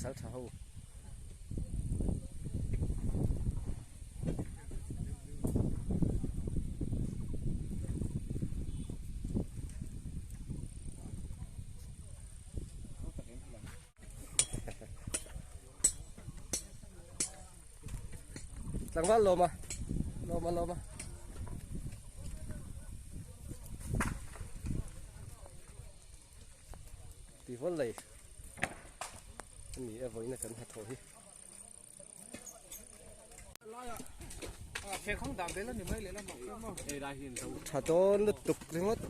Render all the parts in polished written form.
Pasaltha ho. Tlangval lawma lawma lawma Ti vawl lei a ni e vawiin a kan hnathawh hi. Tha dawn lutuk ringawt.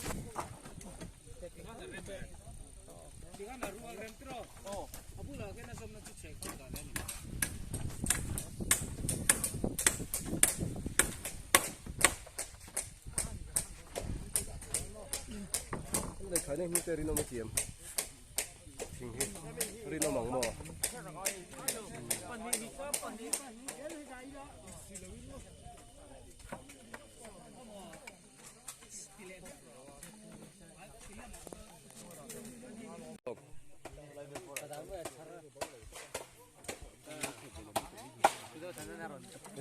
Lehkha hi te rinawm a tiam thing hi rinawm ang maw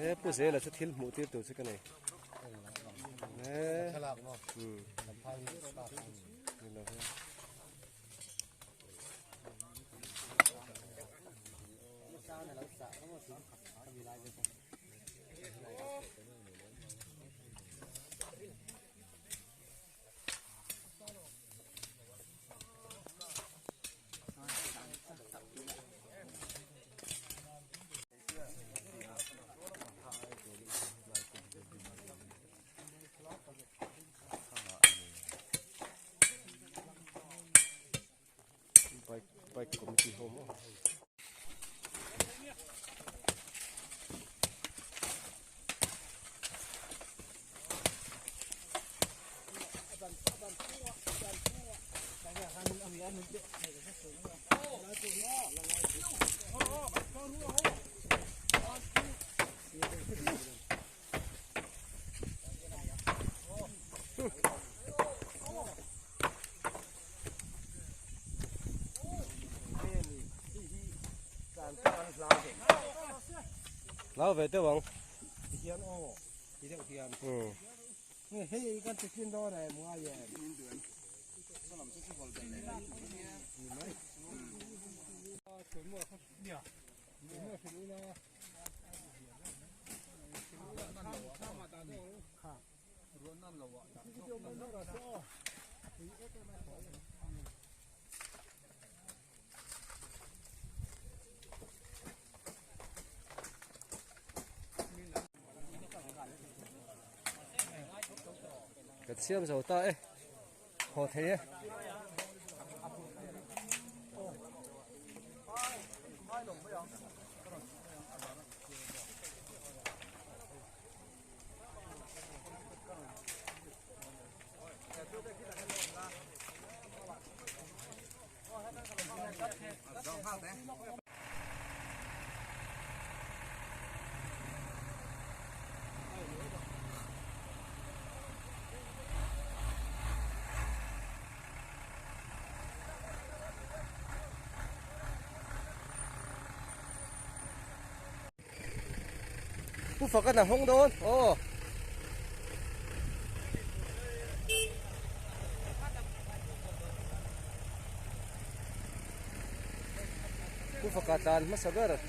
He pu zela chu thil hmuh tir tur chu ka nei. Bike bike committee ho maw. Hlau ve deuh ang. Hian aw, ti deuh hian. Hei kan ti thin dawn em ngai em. Kan siam zo ta e haw thei e. Pu Faka hna hawng dawn aw. Pu Faka tlan hmasa ber eh.